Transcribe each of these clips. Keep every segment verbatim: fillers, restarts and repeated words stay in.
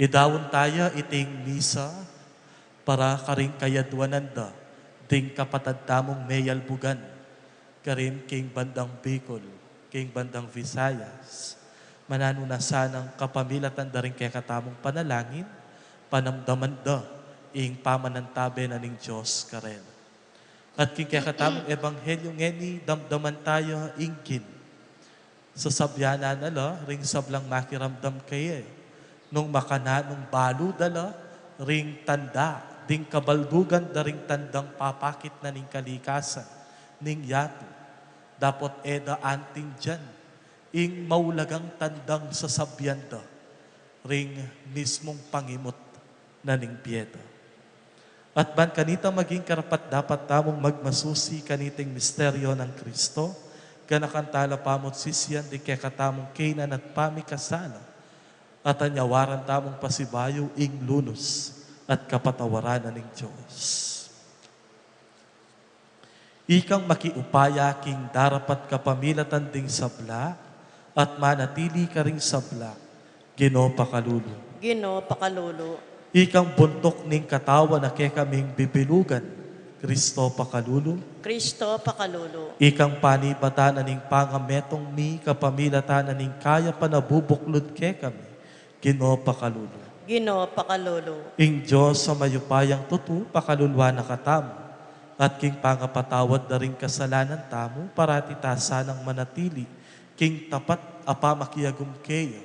Idaun taya iting misa para karing kayadwanan da ding kapatad tamung meyalbugan karin king bandang Bicol, king bandang Visayas. Mananu na sanang kapamilatan da ring kekatamung panalangin, panamdaman da ing pamanantabe na ning Dios karela. At king kekatamung ebanghelyo ngeni, damdaman taya ing kin Sasabyan na la ring sablang makiramdam keye, nung makananung balu da la ring tanda ding kabaldugan da ring tandang papakit na ning kalikasan ning yatu. Dapot e da antindian ing maulagang tandang sasabyan da ring mismung pangimut na ning bie da. At ban kanita maging karapat-dapat tamung magmasusi kaniting misteryo nang Kristo, ganakan tala pamut sisian ding kekatamung kainan at pamikasala, at anyawaran tamung pasibayu ing lunus at kapatawaran na ning Dios. Ikang makiupaya king darapat kapamilatan ding sabla at manatili karing sabla, Ginu pakalulu. Ginu pakalulu. Ikang buntuk ning katawan a kekaming bibilugan, Kristo pakalulu. Kristo pakalulu. Ikang panibatan na ning pangametung mi kapamilatan na ning kayapan a bubuklud kekami, Ginu pakalulu. Ginu pakalulu. Ing Dios a mayupayang tutu pakaluluan na katamu, at king pangapatawad da ring kasalanan tamu, parati ta sanang manatili king tapat a pamakiagum keya,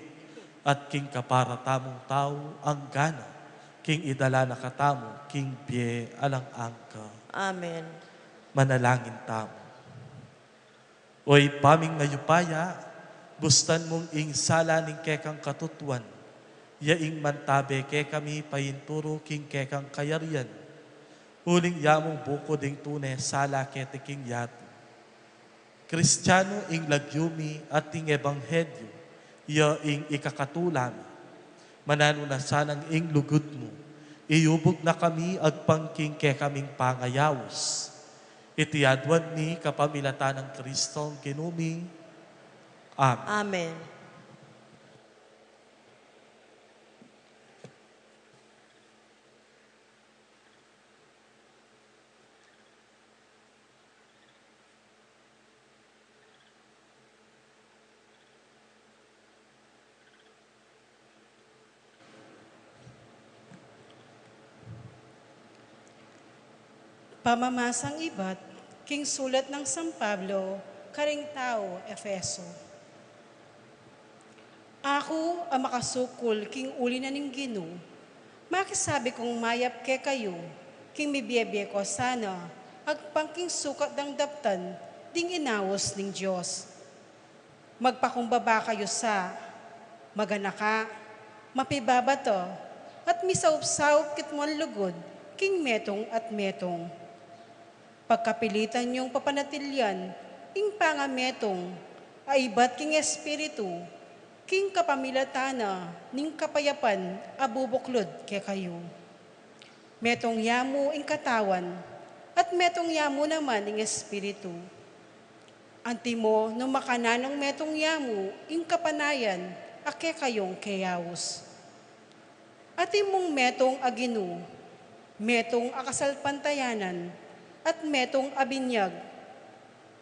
at king kapara tamung tau anggana king idala na katamu king bie alang angga. Amen. Manalangin tamu. O Ibpa ming mayupaya, bustan mung ing sala ning kekang katutuan ya ing mantabe kekami painturu king kekang kayarian. Uling ya mung bukud ing tune sala keti king yatu. Kristianu ing lagyu mi at ing ebanghelyu ya ing ikakatula mi. Mananu na sanang ing lugud mu iyubug na kami agpang king kekaming pangayaus. Iti aduan mi kapamilatan nang Kristong Ginu mi. Amen. Amen. Pamamasang ibat king sulat nang San Pablo karing tau Efeso. Aku a makasukul king uli na ning Ginu, makisabi kung mayap kekayu, king mibie-bie ko sana, agpang king sukat dang daptan ding inaus ning Dios. Magpakumbaba kayu sa, maganaka, mapibabata, at misaup-saup kitmuan lugud king metung at metung. Pagkapilitan yung papanatilian ing pangametung a ibat king Espiritu, king kapamilatan na ning kapayapan a bubuklud kekayu. Metung ya mu ing katawan, at metung ya mu naman ing Espiritu. Antimo nung makananung metung ya mu ing kapanayan a kekayung keyaus. Atin mung metung a Ginu, metung a kasalpantayanan, at metung a binyag,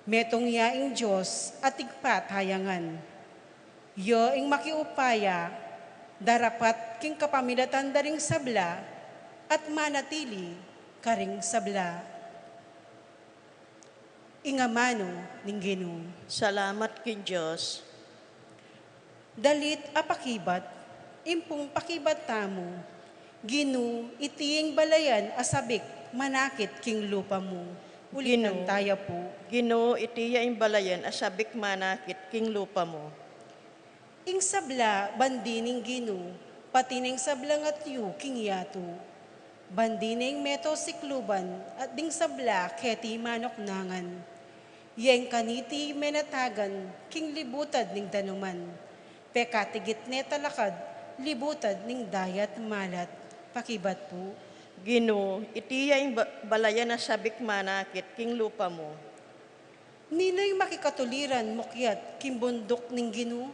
metung ya ing Dios a tigpatayangan. Ya ing makiupaya, darapat king kapamilatan da ring sabla, at manatili karing sabla. Ing amanu ning Ginu. Salamat king Dios. Dalit a pakibat, impung pakibat tamu, Ginu, iti ing balayan a sabik manakit king lupa mu. Ulitan Ginu. Taya pu. Ginu, iti ya ing balayan a sabik manakit king lupa mu. Ing sabla bandi ning Ginu, pati na ing sablang atyu king yatu. Bandi na ing meto sikluban at ding sabla keti manuknangan. Ya ing kaniti menatagan king libutad ning danuman. Pekatigit ne talakad libutad ning dayat malat. Pakibat pu. Ginu, iti ya ing ba-, balayan a sabik manakit king lupa mu. Ninu ing makikatuliran mukyat king bunduk ning Ginu?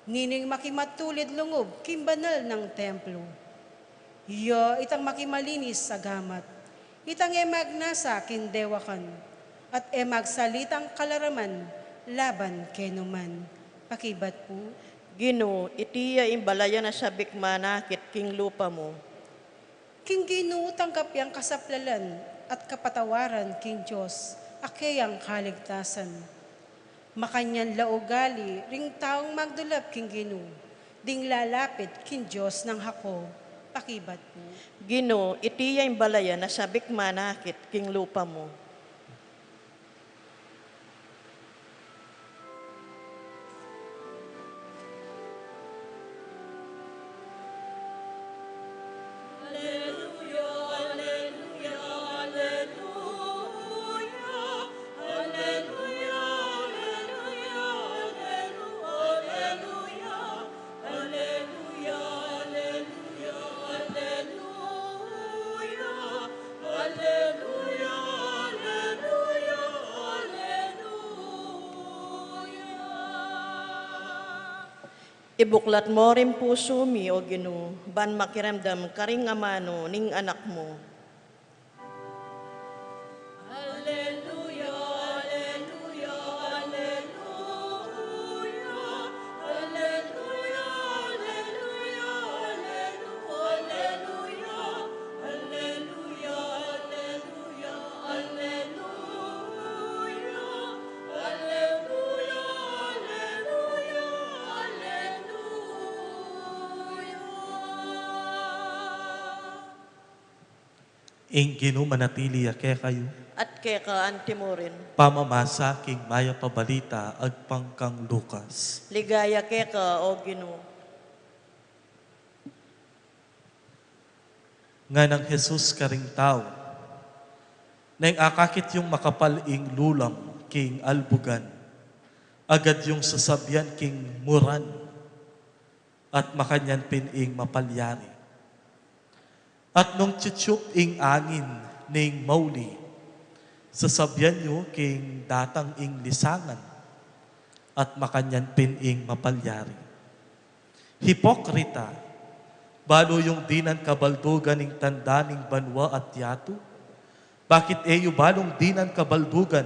Nining makimatulid lungub king banal nang templo. Ya itang makimalinis a gamat, itang e magnasa king dewakan, at e magsalitang kalaraman laban kenu man. Pakibat pu. Ginu, iti ya ing balayan a sabik manakit king lupa mu. King Ginu tanggap yang kasaplalan at kapatawaran king Dios a keyang kaligtasan. Makanyan la ugali ring taung magdulap king Ginu, ding lalapit king Dios nang Jacob. Pakibat pu. Ginu, iti ya ing balayan a sabik manakit king lupa mu. Ibuklat mo ring pusu mi, O Ginu, ban makiramdam karing amanu ning anak mu. Ing Ginu manatili ya kekayu. At keka antimurin. Pamamasa king Mayap a Balita agpang kang Lucas. Ligaya keka, O Ginu. Nganang Jesus karing tau, neng akakit yung makapal ing lulam king albugan, agad yung sasabian king muran, at makanyan pin ing mapalyari. At nung tiyutyup ing angin ning mauli, sasabian yu king datang ing lisangan, at makanyan pin ing mapalyari. Hipokrita, balu yung dinan kabaldugan ing tanda ning banua at yatu? Bakit e yu balung dinan kabaldugan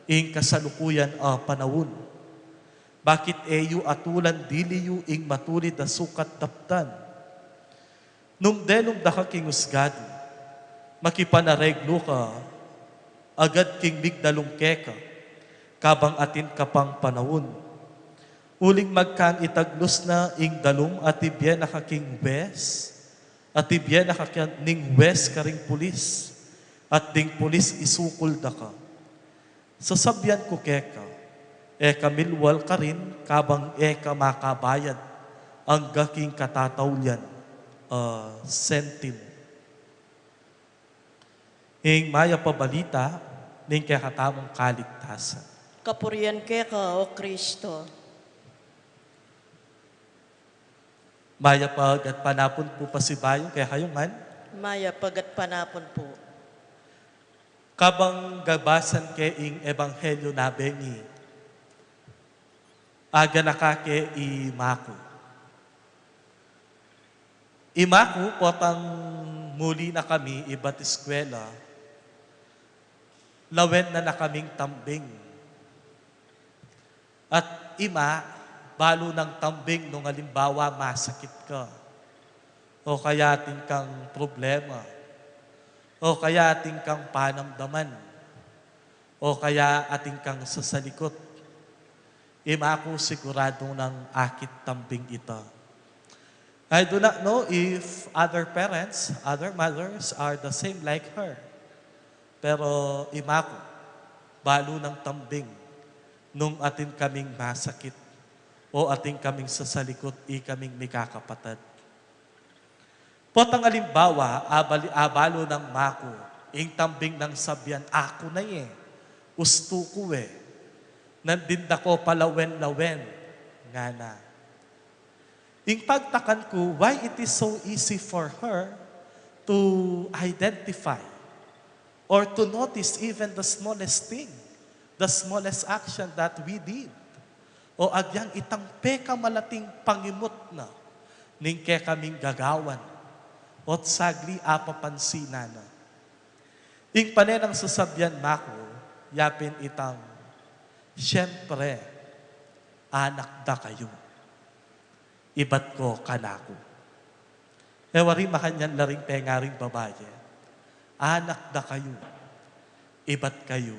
ing kasalukuyan a panaun? Bakit e yu atulan dili yu ing matulid a sukat daptan? Nung delum daka king usgadu, makipanareglu ka agad king migdalum keka, kabang atin ka pang panaun. Uling magkang itaglus na ing dalum at ibie na ka king huwes, at ibie na ka king huwes karing pulis, at ding pulis isukul daka. Sasabian ku keka, e ka milwal karin kabang e ka makabayad angga king katataulian a sentimo. Ing Mayap a Balita ning kekatamung kaligtasan. Kapurian keka, O Kristo. Mayap a gatpanapun pu pasibayu kekayu ngan. Mayap a gatpanapun pu. Kabang gabasan ke ing ebanghelyu na bengi, aganaka ke i maku. I maku, potang muli na kami ibat iskwela, lawen na na kaming tambing. At ima, balu nang tambing nung alimbawa masakit ka, o kaya atin kang problema, o kaya atin kang panamdaman, o kaya atin kang sasalikut. Ima ku siguradu nang akit tambing ita. I do not know if other parents, other mothers are the same like her. Pero ima ku, balu nang tambing nung atin kaming masakit o atin kaming sasalikut, ikaming mikakapatad. Potang alimbawa, abali-, abalu nang maku ing tambing nang sabian, "Aku na ye, ustu ku e, nandin da ko palawen-lawen," ngana. Ing pagtakan ku, why it is so easy for her to identify or to notice even the smallest thing, the smallest action that we did. O agyang itang pekamalating pangimut na ning kekaming gagawan, o't sagli apapansinan na. Ing pane nang sasabyan maku, yapin itang, "Siyempre, anak da kayu, ibat ko kanaku." E wari makanyan la ring pengaring babayi, "Anak da kayu, ibat kayu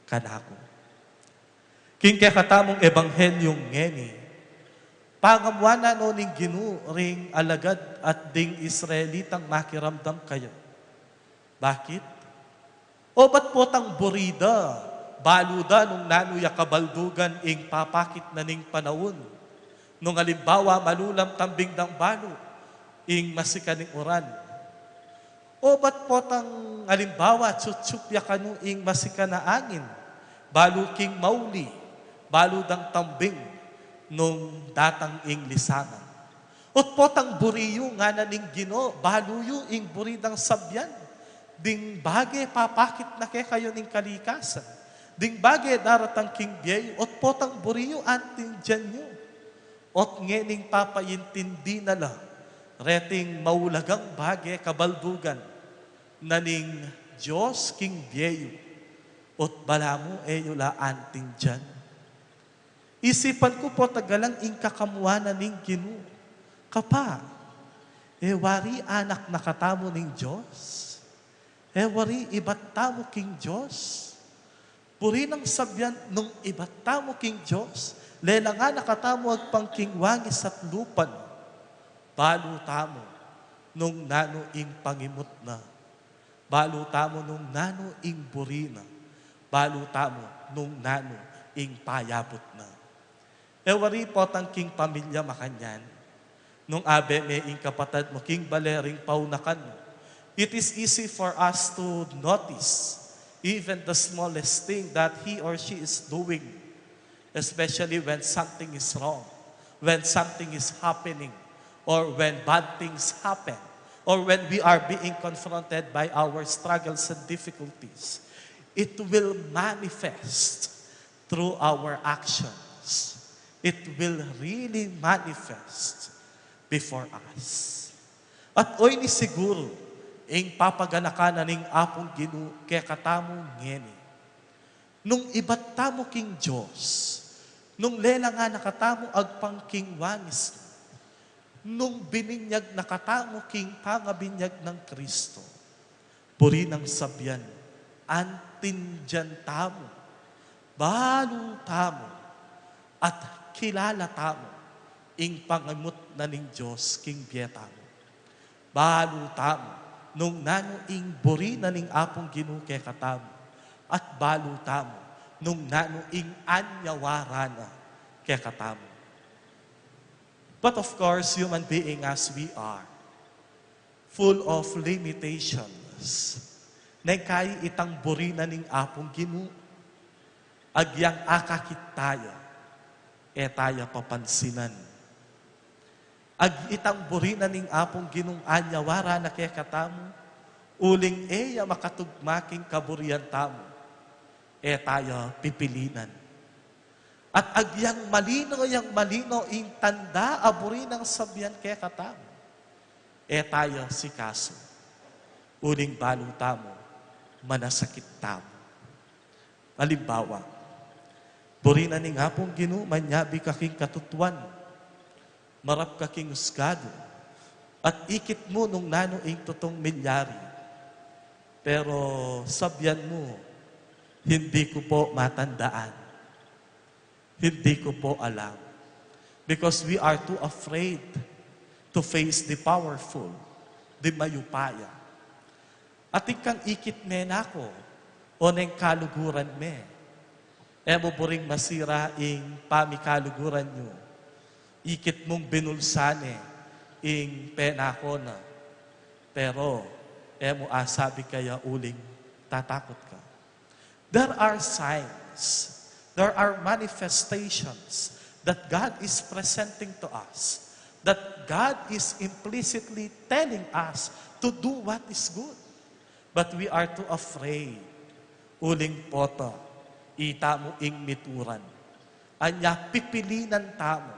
kanaku." King kekatamung ebanghelyu ngeni, pangamuan na no ning Ginu ring alagad at ding Israelitang makiramdam kaya. Bakit? Obat potang buri da, balu da nung nanu ya kabaldugan ing papakit na ning panaun. Nung alimbawa, malulam tambing dang balu ing masikan ning uran. Obat potang alimbawa, tsup-tsup ya kanu ing masikan a angin, balu king mauli, balu dang tambing nung datang ing lisangan. Obat potang buri yu, ngana ning Ginu, balu yu ing buri dang sabyan ding bage papakit na kekayu ning kalikasan, ding bage daratang king bie yu. Obat potang buri yu, antindian yu. Ot ngening papaintindi na la reting maulagang bage kabaldugan na ning Dios king bie yu, ot balamu e yu la antindian. Isipan ku po tagalang ing kakamuanan ning Ginu. Kapa, e wari anak na katamu ning Dios? E wari ibat tamu king Dios? Buri nang sabyan nung ibat tamu king Dios, lelangan na katamu agpang king wangis at lupa na, balu tamu nung nanu ing pangimut na, balu tamu nung nanu ing buri na, balu tamu nung nanu ing payabut na. E wari potang king pamilya makanyan, nung abe me ing kapatad mu king bale ring paunakan mu, it is easy for us to notice even the smallest thing that he or she is doing, especially when something is wrong, when something is happening, or when bad things happen, or when we are being confronted by our struggles and difficulties. It will manifest through our actions. It will really manifest before us. At oyni siguru ing papaganaka na ning Apung Ginu kekatamu ngeni. Nung ibat tamu king Dios, nung lelangan na katamu agpang king wangis, nung bininyag na katamu king pangabinyag nang Kristo, buri nang sabyan, antindian tamu, balu tamu, at kilala tamu ing pangimut na ning Dios king bie tamu. Balu tamu nung nanu ing buri na ning Apung Ginu kekatamu, at balu tamu nung nanu ing anyawara na kekatamu. But of course, human being as we are, full of limitations. Neng kai itang buri na ning Apung Ginu, agyang akakit taya, e taya papansinan. Ag itang buri na ning Apung Ginung anyawara na kekatamu, uling e ya makatugma king kaburian tamu, e taya pipilinan. At agyang malino yang malino ing tanda a buri nang sabyan kekatamu, e taya sikasu, uling balu tamu, manasakit tamu. Alimbawa, buri na ning Apung Ginu, manyabi ka king katutuan, marap ka king usgadu, at ikit mu nung nanu ing tutung milyari. Pero sabyan mu, "Hindi ku po matandaan. Hindi ku po alam." Because we are too afraid to face the powerful, the mayupaya. Atin kang ikit me na ku, o neng kaluguran me. E mu buring masira ing pamikaluguran yu. Ikit mung binulsa ne ing pena ku na. Pero e mu asabi kaya uling tatakut ka. There are signs, there are manifestations that God is presenting to us, that God is implicitly telling us to do what is good. But we are too afraid. Uling pota, ita mu ing mituran. Anya pipilinan tamu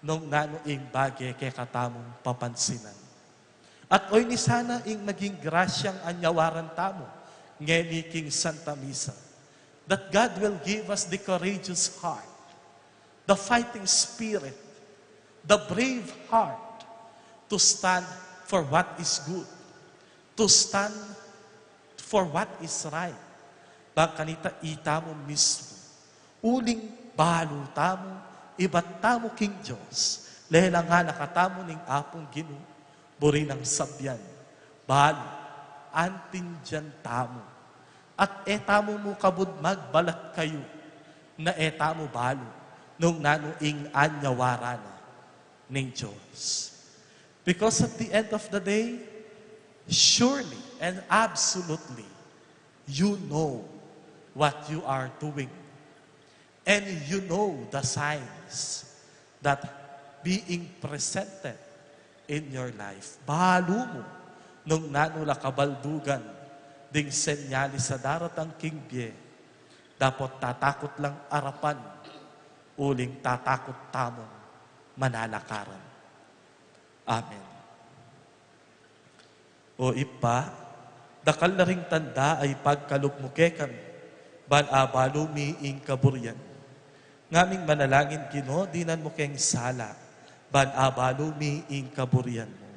nung nanu ing bage kekatamung papansinan. At oyni sana ing maging grasyang anyawaran tamu ngeni king Santa Misa, that God will give us the courageous heart, the fighting spirit, the brave heart to stand for what is good, to stand for what is right. Bang kanita itamu mismu, uling balu tamu, ibat tamu king Dios, lelangan na katamu ning Apung Ginu, buri nang sabyan, balu, antindian tamu. At e tamu mu kabud magbalat kayu, na e tamu balu, nung nanu ing anyawaran na ning Dios. Because at the end of the day, surely and absolutely, you know what you are doing. And you know the signs that being presented in your life. Balu mu nung nanu la kabaldugan ding senyalis a daratang king bie. Dapot tatakut lang arapan, uling tatakut tamung manalakaran. Amen. O Ibpa, dakal na ring tanda a ipagkalub mu kekami, ban abalu mi ing kaburian mu. Ngaming manalangin, Ginu, dinan mu keng sala, ban abalu mi ing kaburian mu.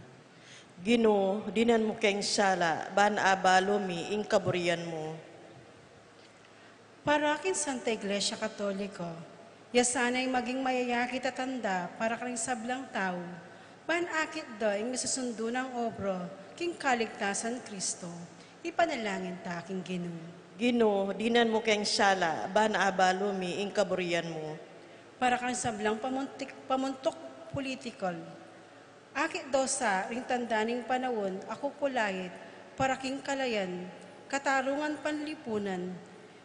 Ginu, dinan mu keng sala, ban abalu mi ing kaburian mu. Para king Santa Iglesia Katoliko, ya sana ing maging mayayakit a tanda para karing sablang tau, ban akit da ing misusundu nang obra king kaligtasan Kristo, ipanalangin ta king Ginu. Ginu, dinan mu keng sala, ban abalu mi ing kaburian mu. Para karing sablang pamuntik, pamuntuk politikal, akit da sa ring tanda ning panaun a kukulait para king kalayan, katarungan panlipunan,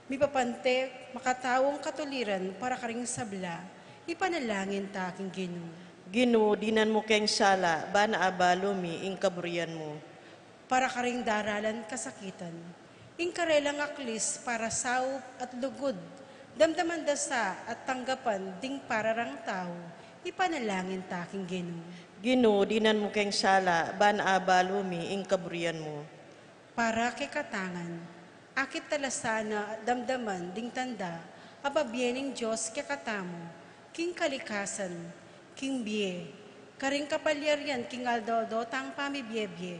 mipapante, makataung katuliran para karing sabla, ipanalangin ta king Ginu. Ginu, dinan mu keng sala, ban abalu mi ing kaburian mu. Para karing daralan kasakitan, ing karelang aklis para saup at lugud, damdaman da sa at tanggapan ding pararang tau, ipanalangin ta king Ginu. Ginu, dinan mu keng sala, ban abalu mi ing kaburian mu. Para kekatangan, akit ta la sana at damdaman ding tanda a babie ning Dios kekatamu, king kalikasan, king bie, karing kapalyarian king aldo-aldo tang pamibie-bie.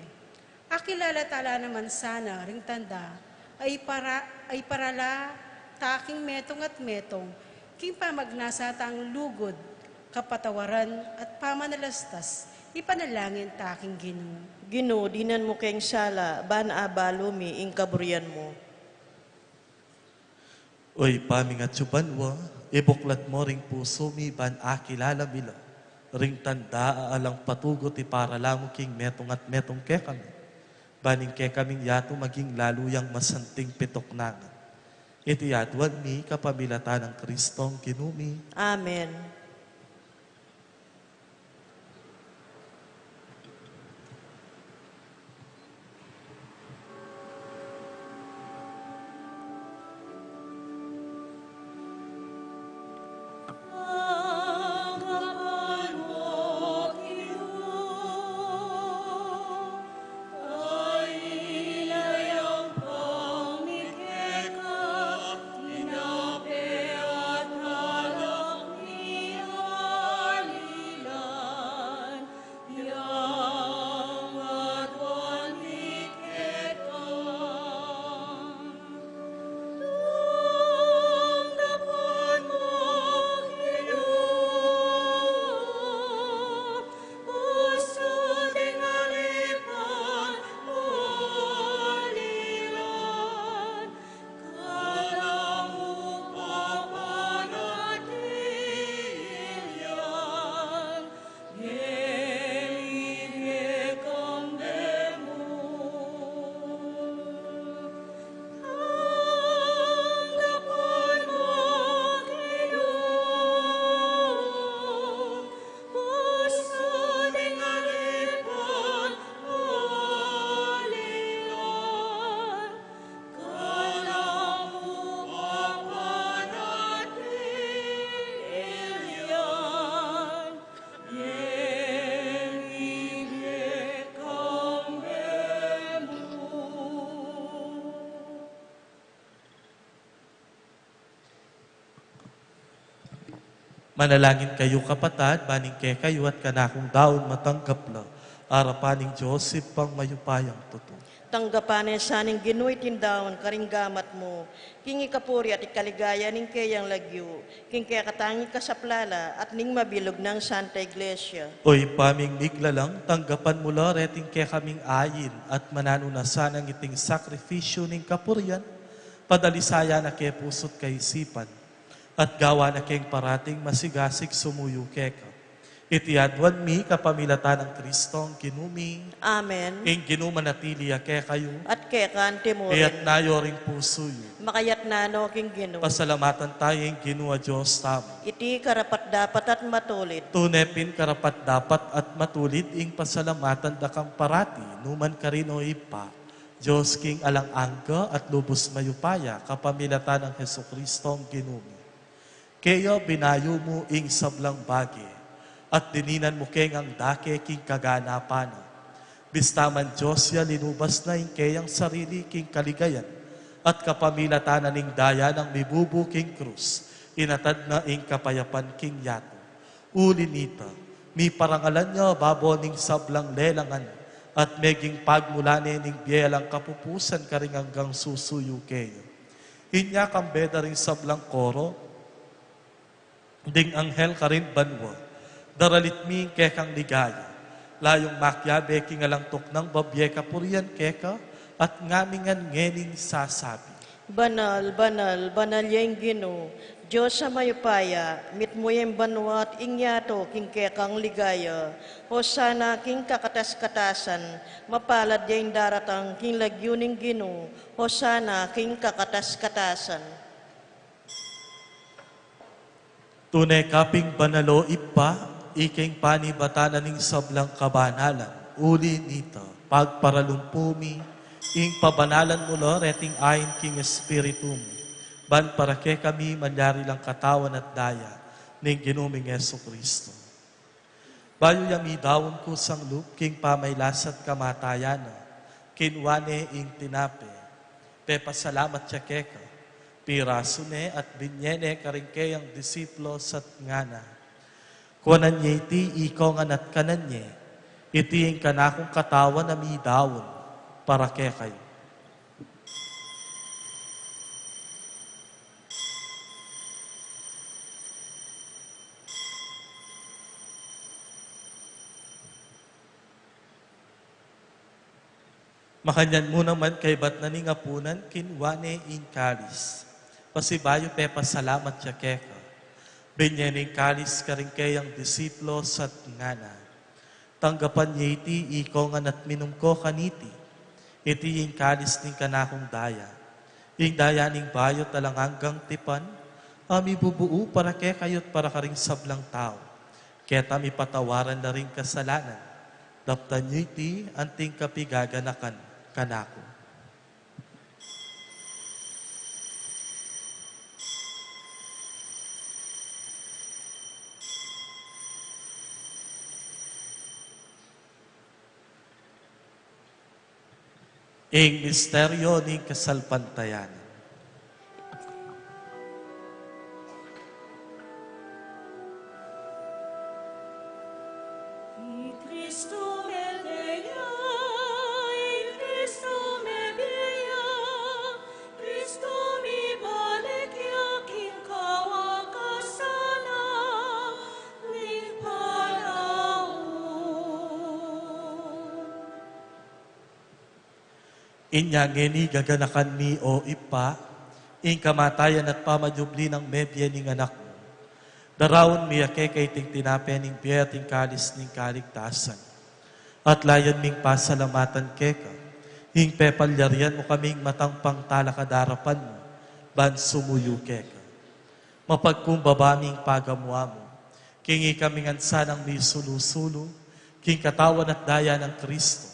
Akilala ta la naman sana ring tanda a ipara-, a iparala ta king metung at metung, king pamagnasa tang lugud, kapatawaran, at pamanalastas, ipanalangin ta king Ginu. Ginu, dinan mu keng sala, ban abalu mi ing kaburian mu. O Ibpa ming atsu banua, ibuklat mu ring pusu mi ban akilala mi la ring tanda a alang patugut iparala mu king metung at metung kekami. Ban ing kekaming yatu maging lalu yang masanting pituknangan. Iti aduan mi kapamilatan nang Kristong Ginu mi. Amen. Manalangin kayu, kapatad, ban ing kekayu at kanakung daun matanggap la arapan ning Dios Ibpang mayupayang tutu. Tanggapan na sa ning Ginu iting daun karing gamat mu, king ikapuri at ikaligaya ning keyang lagyu, king kekatang ikasaplala at ning mabilug nang Santa Iglesia. O Ibpa ming miglalang, tanggapan mu la reting kekaming ain at mananu na sanang iting sakrifisyu ning kapurian, padalisayan na ke pusu't kaisipan, at gawan na keng parating masigasig sumuyu keka. Iti aduan mi kapamilatan nang Kristong Ginu mi. Amen. Ing Ginu manatili ya kekayu. At keka mu rin. Iyatas yu ring pusu yu. Makayatas no king Ginu. Pasalamatan tamu ing Ginu a Dios tamu. Iti karapat-dapat at matulid. Tune pin karapat-dapat at matulid ing pasalamatan da kang parati, nu man karin, o Ibpa, Dios king alang angga at lubus mayupaya, kapamilatan nang Jesukristong Ginu mi. Kaya binayu mu ing sablang bage, at dininan mu ke ngang dake king kaganapan na. Bista man Dios ya, linubas na ing keyang sarili king kaligayan, at kapamilatan na ning daya nang mibubu king krus, inatad na ing kapayapan king yatu. Uli nita, miparangalan ya babo ning sablang lelangan, at meging pagmulan ne ning bie alang kapupusan karing anggang susuyu keya. Inya kambe da ring sablang koro ding anghel karin banua, daralit mi ing kekang ligaya, layung makiabe king alang tuknang babie kapurian keka, at ngamingan ngening sasabi: Banal, banal, banal ya ing Ginu, Dios a mayupaya, mitmu ya ing banua at ing yatu king kekang ligaya. Hosana king kakatas-katasan, mapalad ya ing daratang king lagyu ning Ginu, Hosana king kakatas-katasan. Tune ka pin banal, o Ibpa, ika ing panibatan na ning sablang kabanalan. Uli nita, pagparalumpu mi ing pabanalan mu la reting ain king Espiritu mu, ban para kekami malyari lang katawan at daya ning Ginu ming Jesucristo. Bayu ya midaun kusang lub king pamailas at kamatayan na, kinua ne ing tinape, pepasalamat ya keka, pirasu ne at binye ne karing keyang disipulus at ngana: Kuanan ye iti ikongan at kanan ye, iti ing kanakung katawan a midaun para kekayu. Makanyan mu naman kaybat na ning apunan, kinua ne ing kalis, pasibayu pepasalamat ya keka, binye ne ing kalis karing keyang disipulus at ngana: Tanggapan ye iti ikongan at minum ko kaniti. Iti ing kalis ning kanakung daya, ing daya ning bayu at alang anggang tipan, a mibubuu para kekayu at para karing sablang tau, keta mipatawaran la ring kasalanan. Daptan ye iti anting kapigaganakan kanaku. Ing misteryu ning kasalpantayanan. I Kristu mebie ya, i Kristu mebie ya, Kristu mibalik ya king kawakasan na ning panaun. Inya ngeni gaganakan mi, o Ibpa, ing kamatayan at pamanyubli nang mebie ning Anak mu. Daraun mi ya keka iting tinape ning bie at ing kalis ning kaligtasan. At layan ming pasalamatan keka ing pepalyarian mu kaming matang pangtalakad arapan mu, ban sumuyu keka. Mapagkumbaba mi ing pagamu-amu king ikami ngan sanang misulu-sulu king katawan at daya nang Kristu,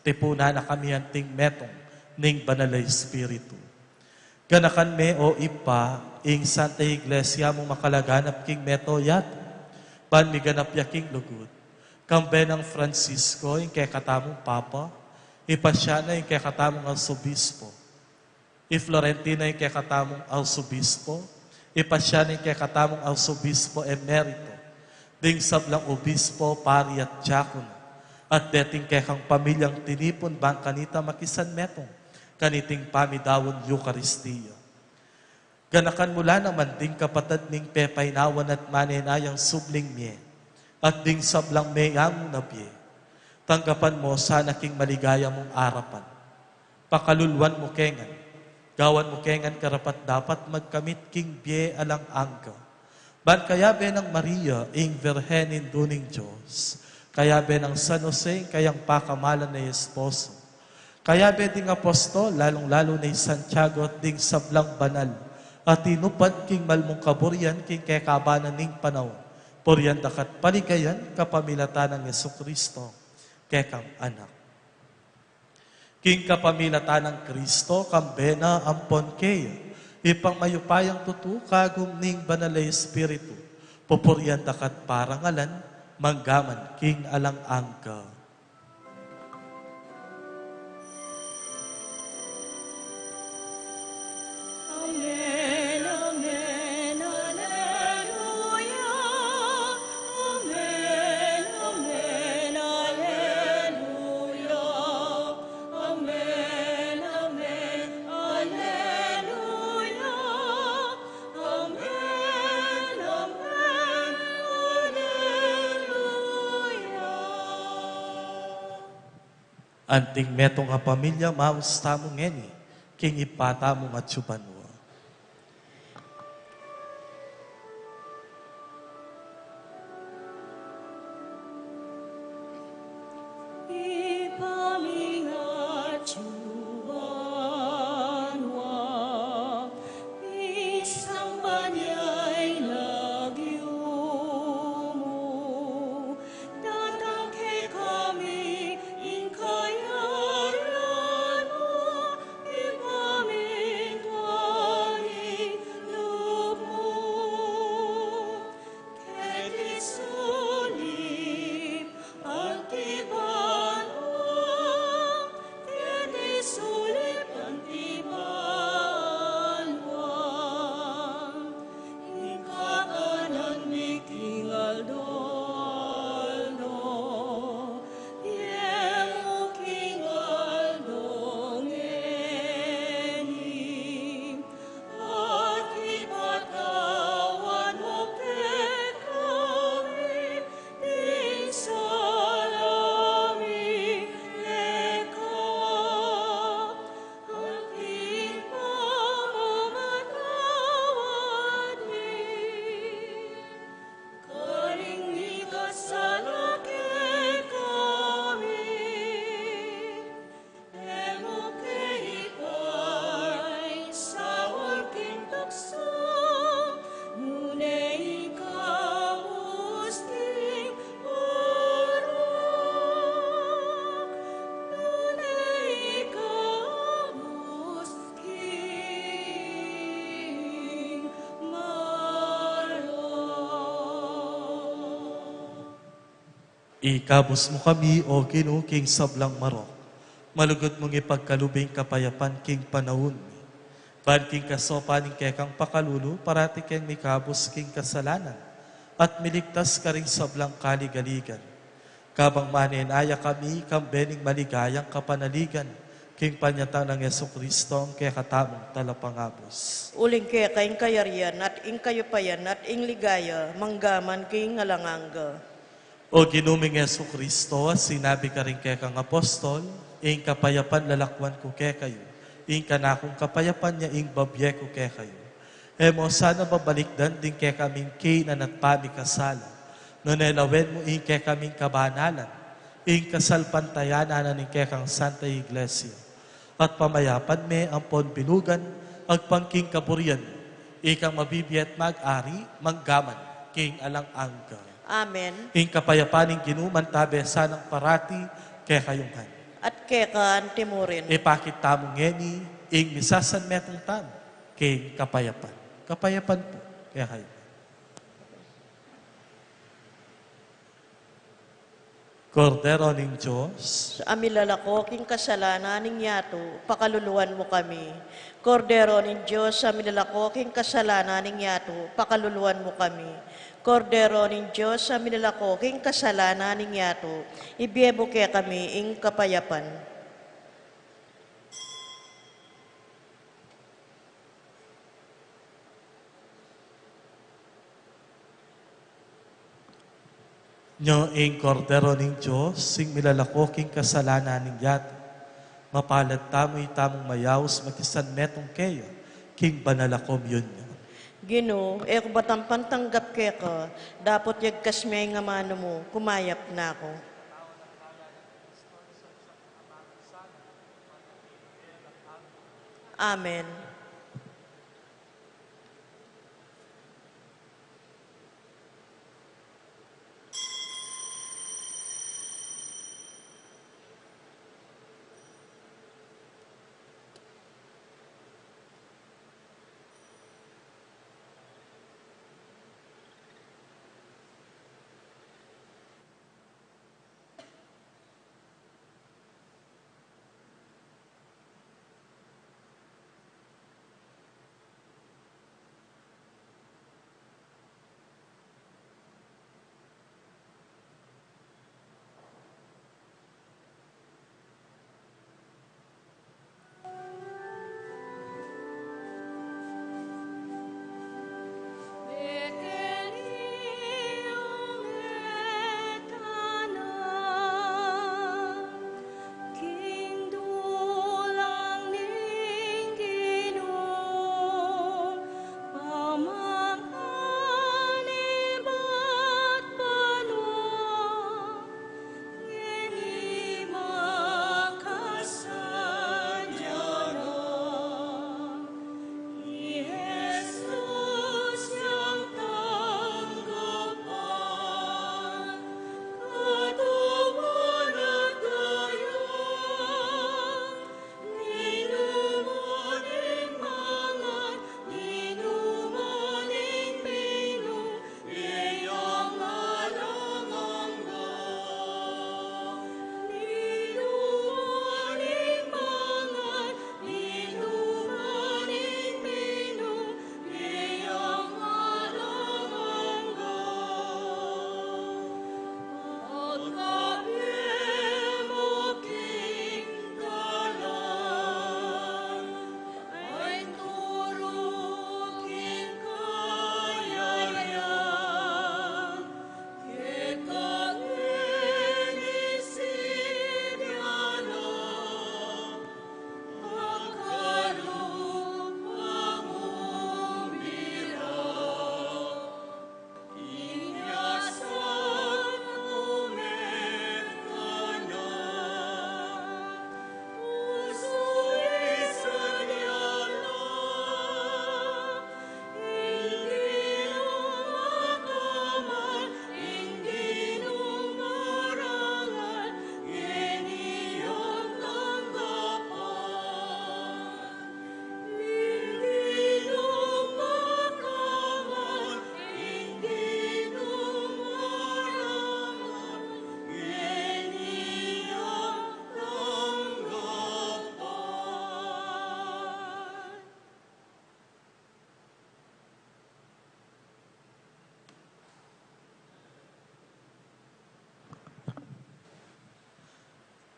tipunan na kami anting metung ning Banal a Espiritu. Ganakan me, o Ibpa, ing Santa Iglesia mung makalaganap king mabilug a yatu, ban miganap ya king lugud, kambe nang Francisco, ing kekatamung Papa, i Paciano, ing kekatamung Arsobispo, i Florentino, ing kekatamung Arsobispo, Ipasya na ing kekatamung Arsobispo Emerito, ding sablang obispo, pari at diakono, at deting kekang pamilyang tinipun bang kanita makisanmetung kaniting pamidaun Eukaristia. Ganakan mu la naman ding kapatad ming pepainawan at manenayang subling mie, at ding sablang meyangu na bie. Tanggapan mu sana king maligaya mung arapan. Pakaluluan mu ke ngan, gawan mu ke ngan karapat-dapat magkamit king bie alang angga. Ban kayabe nang Maria, ing Virgen Indu ning Dios, kayabe nang San Jose, ing kayang pakamalan a esposo, kayabe ding apostol, lalung-lalu na i Santiago at ding sablang banal a tinupad king malmung kaburian king kekabanan ning panaun, purian da ka at paligayan kapamilatan nang Jesucristo, kekang Anak. King kapamilatan nang Kristo, kambe na ampon keya, Ibpang mayupayang tutu, kagum ning Banal a Espiritu, pupurian da ka at parangalan, mangga man king alang angga. Amen, amen, alleluia. Amen, amen, alleluia. Amen, amen, alleluia. Amen, amen, alleluia. Anting metung a pamilya, maus tamu ngeni king Ibpa tamu a atsu banua. Ibpa mi a atsu banua, misamban ya ing lagyu mu, datang kekami ing kayarian mu, mipamintuan ing lub mu keti sulip anti banua, keti sulip anti banua. Ing kakanan mi king aldo-aldo, ibie mu king aldo ngeni, at ipatawad mu kekami ding sala mi keka, anti ing pamamatawad mi karing mikasala kekami. E mu ke ipaisaul king tuksu, nune ikabus king marok, nune ikabus king marok. Ikabus mu kami, O Ginu, king sablang marok. Malugud mung ipagkalub ing kapayapan king panaun mi. Ban king kasopan ning kekang pakalulu, parati keng mikabus king kasalanan, at miligtas karing sablang kaligaligan. Kabang manenaya kami kambe ning maligayang kapanaligan, king panyatang nang Jesucristo, a kekatamung Talapangabus. Uling keka ing kayarian, at ing kayupayan, at ing ligaya, mangga man king alang angga. O Ginu ming Jesucristo, a sinabi karing kekang apostol, ing kapayapan lalakwan ku kekayu, ing kanakung kapayapan ya ing babie ku kekayu. E mu sana babalikdan ding kekaming kainan at pamikasala, nune lawen mu ing kekaming kabanalan, ing kasalpantayanan ning kekang Santa Iglesia, at pamayapan me ampon bilugan agpang king kaburian mu, ikang mabibie at mag-ari mangga man king alang angga. Amen. Ing kapayapan ning Ginu mantabe sanang parati kekayu ngan. At keka anti mu rin. Ipakit tamu ngeni ing misasanmetung tamu king kapayapan. Kapayapan pu kekayu. Kordero ning Dios, a milalako king kasalanan ning yatu, pakaluluan mu kami. Kordero ning Dios, a milalako king kasalanan ning yatu, pakaluluan mu kami. Kordero ning Dios, a milalako king kasalanan ning yatu, ibie mu kekami ing kapayapan. Nyo ing Kordero ning Dios, ing milalako king kasalanan ning yatu. Mapalad tamu itamung mayaus makisanmetung keya king banal a komunyon. Ginu, e ku batang pantanggap keka, dapot yagkas me ing amanu mu, kumayap na ku. Amen.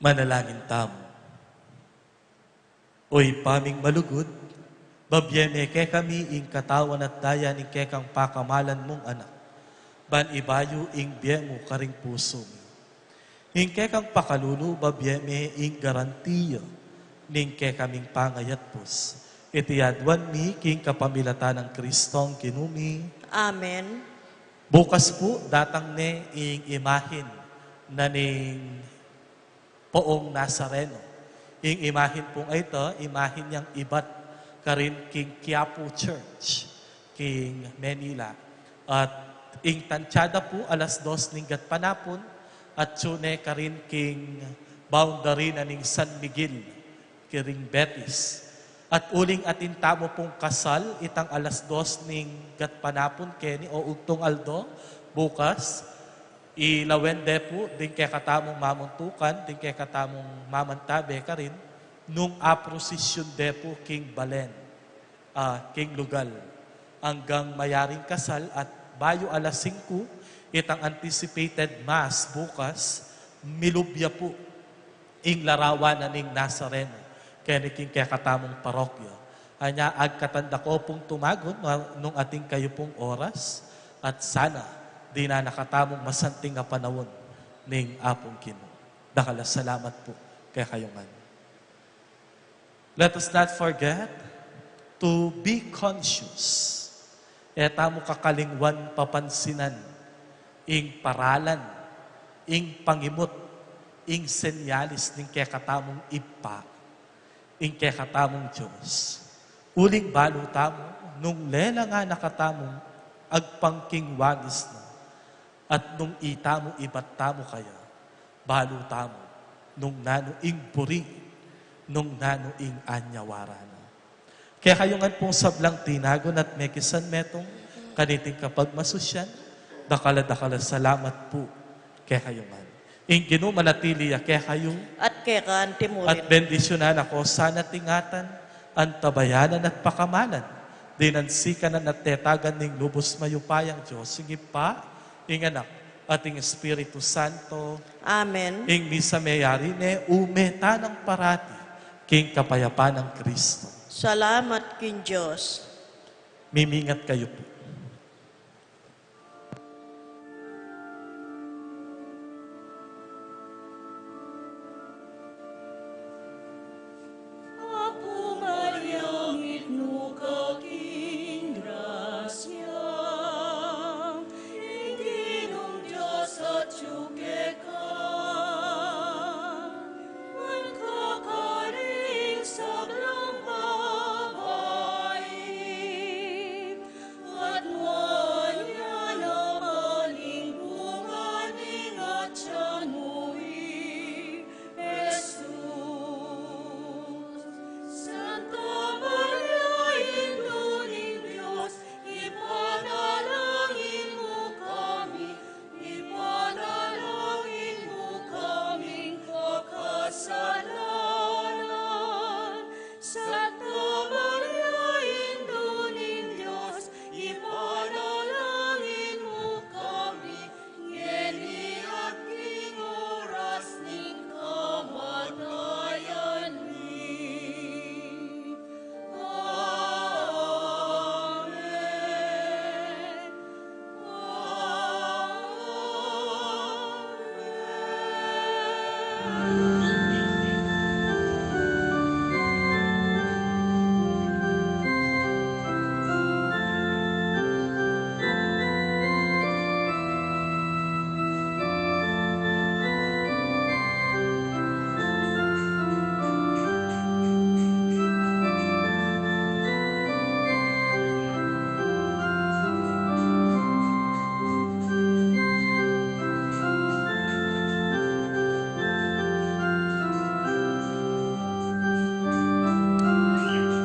Manalangin tamu. O Ibpa ming malugud, babie me kekami ing katawan at daya ning kekang pakamalan mung Anak, ban ibayu ing bie mu karing pusu mi. Ing kekang pakalulu, babie me ing garantiya ning kekaming pangayatpus. Iti aduan mi king kapamilatan nang Kristong Ginu mi. Amen. Bukas pu, datang ne ing imahin na ning Poong Nazareno. Ing imahin pung ita, imahin yang ibat karin king Quiapo Church, king Manila. At ing tansyada pu, alas dos ning gatpanapun, at atsu ne karin king boundary na ning San Miguel, karing Betis. At uling atin tamu pung kasal, itang alas dos ning gatpanapun keni o ugtung aldo, bukas, Ilawen de pu ding kekatamung mamuntukan, ding kekatamung mamantabe karin, nung aprosisyun de pu king balen, ah, king lugal. Anggang mayaring kasal at bayu alas singku, itang anticipated mass bukas, milub ya pu ing larawan na ning Nazareno, keni king kekatamung parokya. Anya, agkatan da ko pung tumagun, nung atin kayu pung oras, at sana, dinan na katamung masanting a panaun ning Apung Ginu. Dakal a salamat pu kekayu ngan. Let us not forget to be conscious. E tamu kakalingwan papansinan ing paralan, ing pangimut, ing senyalis ning kekatamung Ibpa, ing kekatamung Dios. Uling balu tamu, nung lelangan na katamung agpang king wangis na, at nung itamu ibat tamu kaya, balu tamu nung nanu ing buri, nung nanu ing anyawara na. Kekayu ngan pung sablang tinagun at mekisan metung kaniting kapagmasusyan, dakal a dakal a salamat pu kekayu ngan. Ing Ginu manatili ya kekayu. At keka mu rin. At bendisyunan na ko sana ing atin, antabayanan at pakamalan, dinan sikanan at tetagan ning lubus mayupayang Dios, ing Ibpa, ing Anak, at ing Espiritu Santo. Amen. Ing misa meyari ne, ume tanang parati king kapayapan nang Kristo. Salamat king Dios. Mimingat kayu pu.